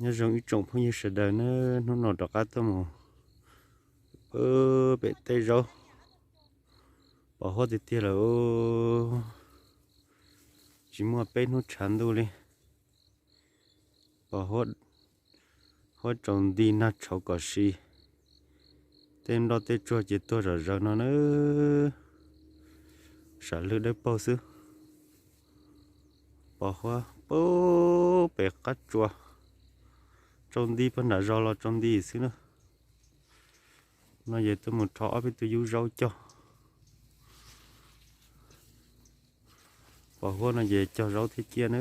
Nyob zoo ib tsoom phooj ywg sawv daws na, hnub no rov qab tuaj mus pem tej zaub, pos huab tiag tiag lawm, tsis muaj peb hnub tshav ntuj li. Pos huab tsaus nti nag tshauv kom si, tej nroj tej tsuag ces tuag zom zaws no na, sam lwj dawb paug xwb. Pos huab pem qab tsuas, tsaus nti pog nram zos los tsaus nti xwb na. No ces tuaj mus rho ob peb tug yub zaub cog. Pos huab no ces cog zaub thiab ciaj na,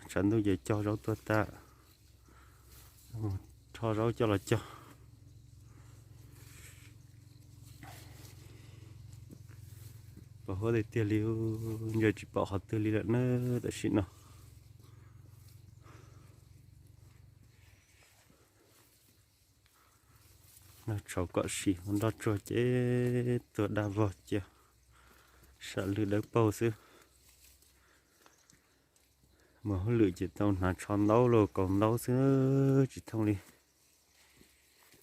tshav ntuj ces cog zaub tuag tas, rho zaub coj los cog. Pos huab tiag tiag li, ntsia tsis pom qhov twg li lawm na tam sim no. Nag tshauv kom si, nroj tsuag ces tuag daj vog cia, sam lwj dawb paug xwb. Mus hauj lwm ces tau hnav tsho ntaub los kaus ntaub xwb, tsis thooj li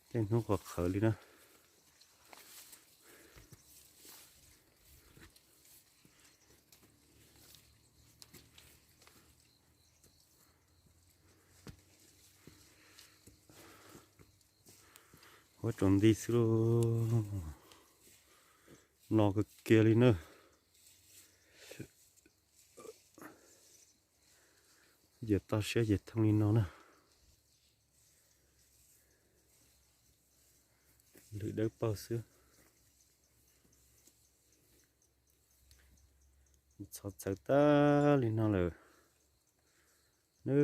tej hnub qhuav qhawv li na. Huab tsaus nti xwb lauj, no kawg kiag li na. Yog toj siab ces thooj li no na. Lwj dawb paug xwb. Txhob txhawv tag li no lawm na.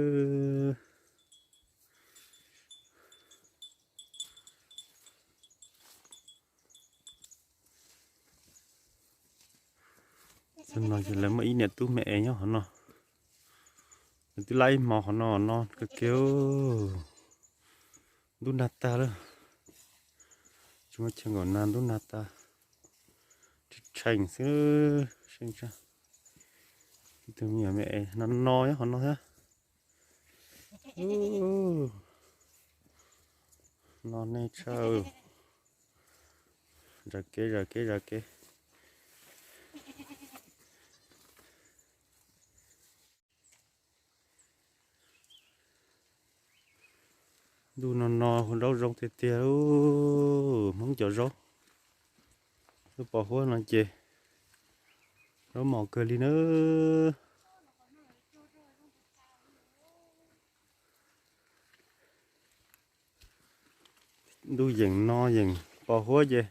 Xyoo no ces lawv muaj ib niam tub me es nyob qhov no, lawv twb lab ib hmo qhov no no kawg kiag. Ntub nag tag lawm, tsis muaj chaw nkaum nag, ntub nag tag, tseem tsheej xwb. Ib tug me nyuam me es no no nyob qhov no thiab. No nej tshaj, zam kev zam kev zam kev. Ntuj no no zaub zoo tiag tiag, Hmoob cov zaub. Lub pos huab no ces zaub mos kawg li na. Ntuj yeem no yeem pos huab ces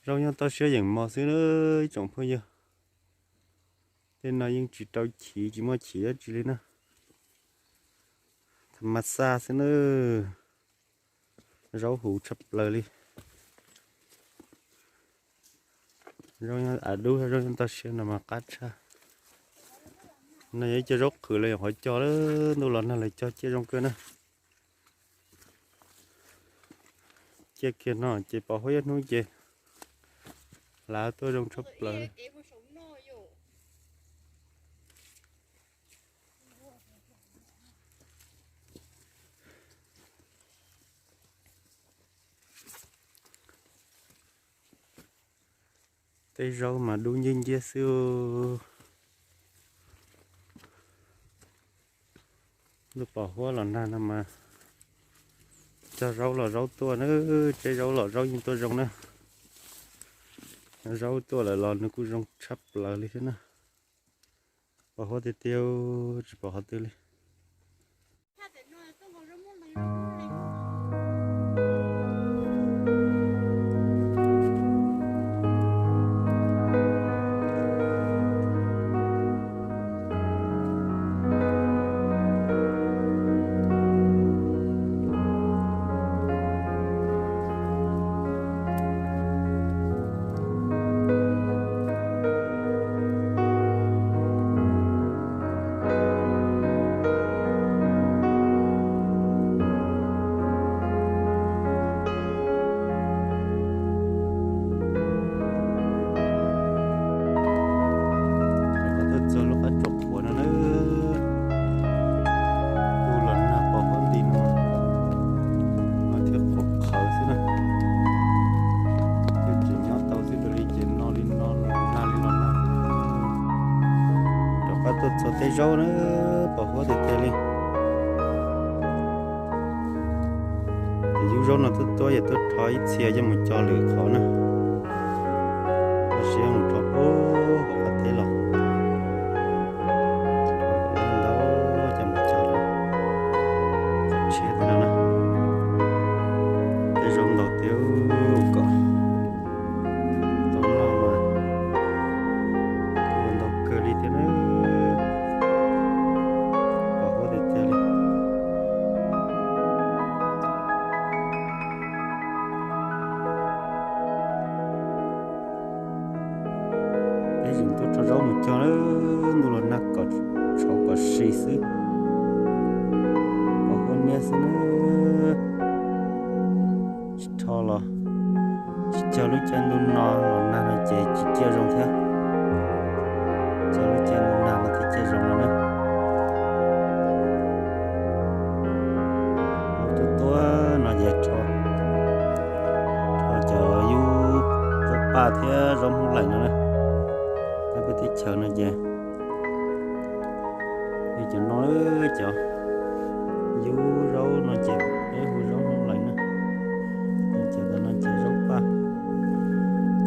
zaub nyob toj siab yeem mos xwb na ib tsoom phooj ywg. Tej no yeej tsis rau chiv tsis muaj chiv dab tsi li na. Tham mas xaj xwb na. Zaub huv tshaj plaws li. Zaub nyob av dub, zaub nyob toj siab no mas qab tshaj. No yog ib co zaub qhwv los yog qhov cog lawm, ntuj los nag lawv cog ciaj zoo kawg na. Ciaj kiag no ces pos huab ib hnub ces lav tuaj zoo tshaj plaws. Tej zaub mas dub nciab nciab xwb. Ntuj pos huab los nag no mas cog zaub los zaub tuaj na, tseb zaub los zaub yeej tuaj zoo na. Zaub tuaj lawm los nws kuj zoo tshaj plaws li thiab na. Pos huab tiag tiag, tsis pom qhov twg li. Zaub na, pos huab tiag tiag li. Ces yub zaub no tuaj tuaj yog tuaj rho ib txhia coj mus cog lwm qhov na. Los sis mus rho puag hauv qab teb los. Ntau coj mus cog lwm qhov tshiab thiab no na. Tej zaub ntau tiag kom tau noj mas ua ntau kawg li thiab na. Pos huab tiag tiag li. Peb tseem tuaj rho zaub mus cog na, ntuj los nag kom tshauv kom si xwb. Pos huab niab xwb na. Tsis rho los tsis cog lub caij ntuj no los nag no ces tsis ciaj zoo thiab. Cog lub caij ntuj nag no thiaj ciaj zoo no na. Tuaj tuaj no ces rho, rho cov yub zaub paj thiab zaub hmoob laim no na. Nyob peb teb chaws no ces yog cov no, cov yub zaub no ces peb hu zaub hmoob laim na. Cov no ces zaub paj.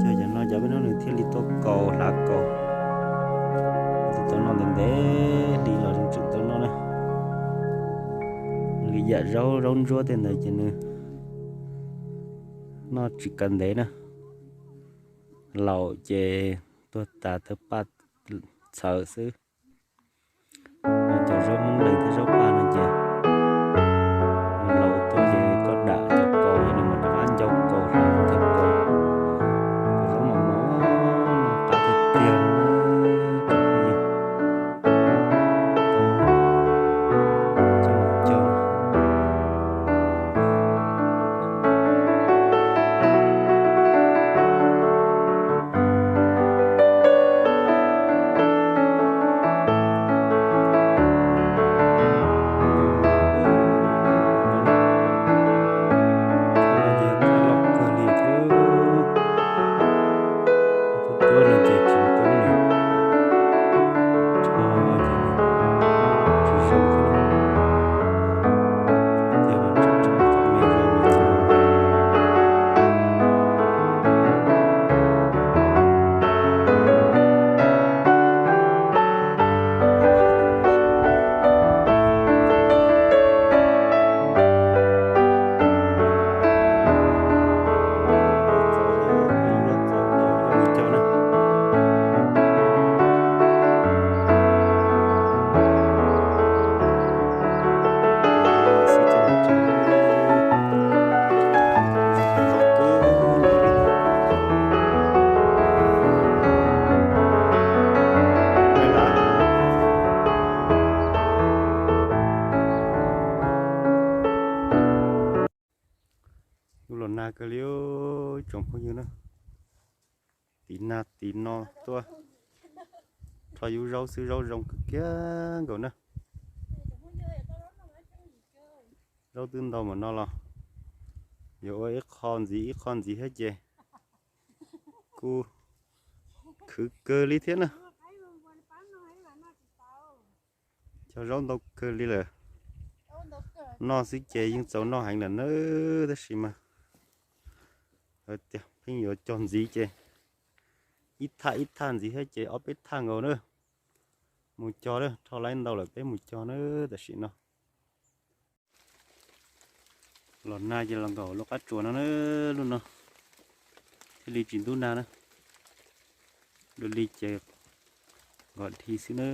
Cog cov no cov peb hnub nws thiaj li tuaj kaus hlav kaus. Tsis tau noj ntev ntev hli los tseem tau noj na. Li yam zaub, zaub ntsuab tej ntawd ces nws noj tsis kav ntev na. Laus ces tuag tas tawg paj txhawv xwb. Cov zaub hmoob lees thiab zaub paj no ces laus tuaj ces koj dam cov kaus ces nws mam rov qab ncau kaus hlav cov kaus. Cov zaub mos mos no qab tiag tiag. Yus los nag kawg li ib tsoom phooj ywg na. Tiv nag tiv no tuaj rho yub zaub xwb, zaub zoo kawg kiag nkaus na. Zaub twb ntau mam no los yuav ua ib qho ntxiv ib qho ntxiv thiab ces kuj khwv kawg li thiab na. Cov zaub ntau kawg li lawm. Noj xwb ces yeej txaus noj heev lawm na, tab sis mas pheej yuav cog ntxiv ces ib thaj ib thaj ntxiv thiab ces ob peb thaj nkaus na. Mus cog na, rho laib ntau lawm peb mus cog na tam sim no. Los nag ces los nkaum lub qab tsuas no na, lub no thiaj li tsis ntub nag na. Dua li ces nkaum dhi xwb na.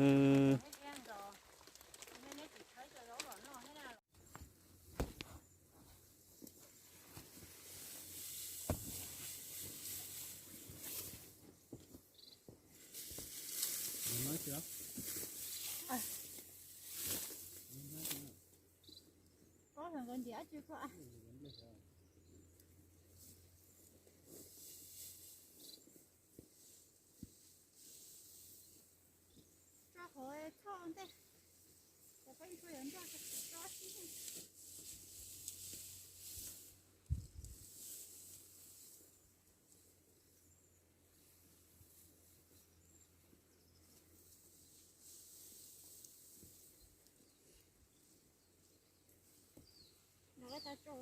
Ua tas tso,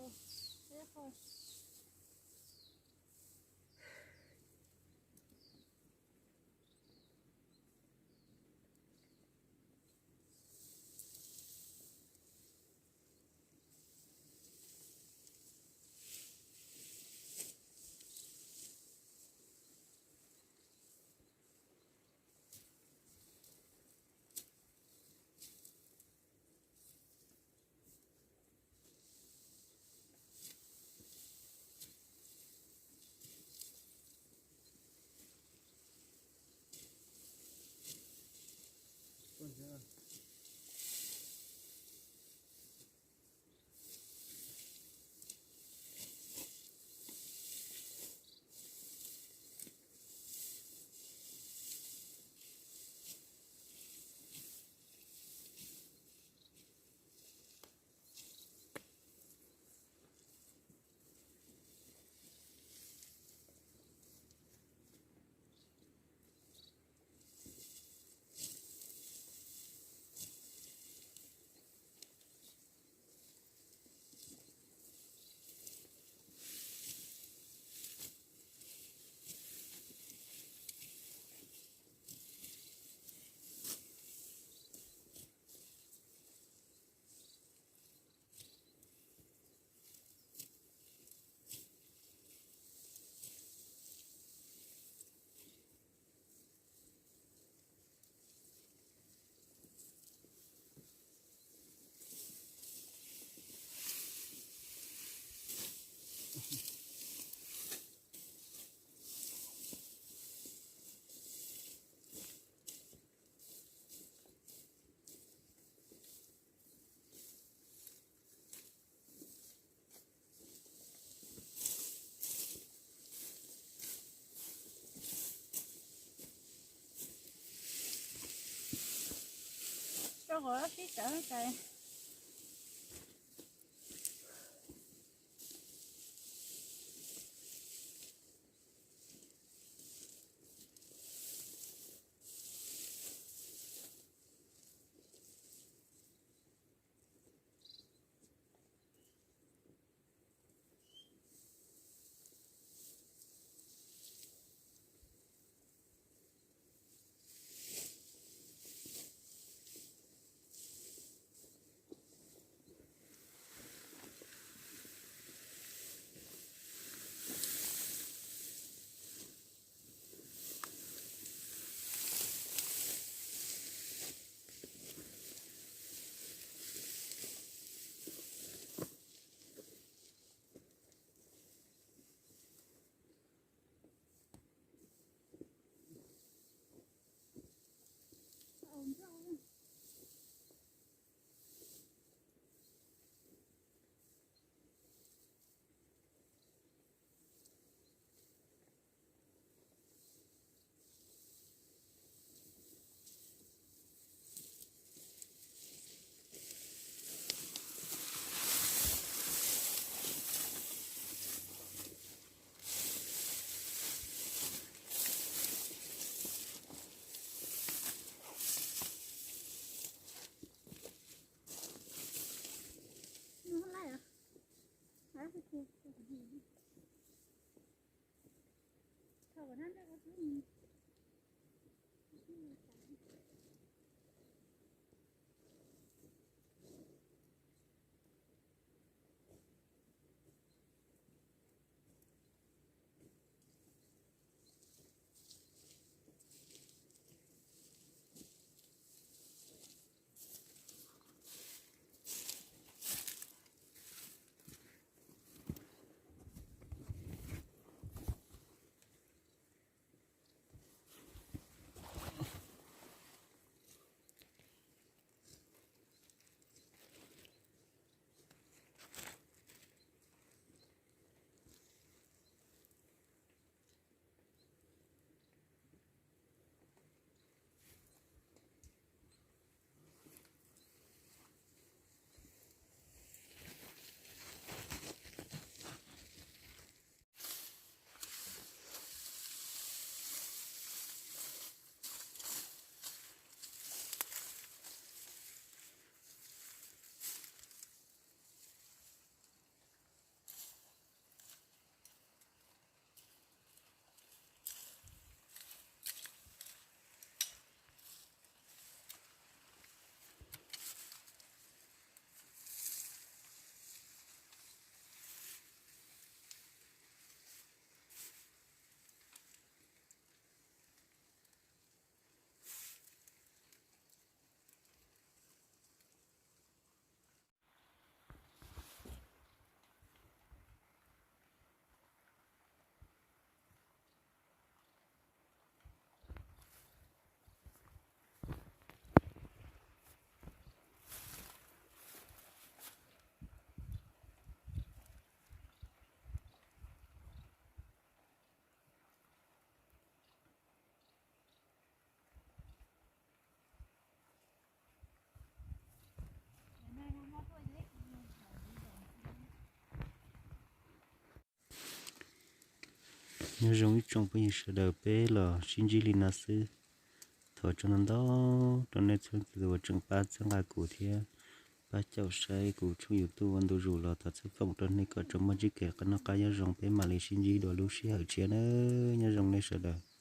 ib qho. Rau qhov sib tawv tas. Nyob zoo ib tsoom phooj ywg sawv daws, peb los sib ntsib li no xwb. Thov tsaug ntau ntau rau nej txhua tus uas tseem pab txhawb nqa kuv thiab pab caum saib kuv tshooj YouTube ua ntu zus los. Thov txhawb foom rau nej kom tsuas muaj txoj kev noj qab nyob zoo, peb mam li sib ntsib dua lub sij hawm tshiab nawb. Nyob zoo nej sawv daws.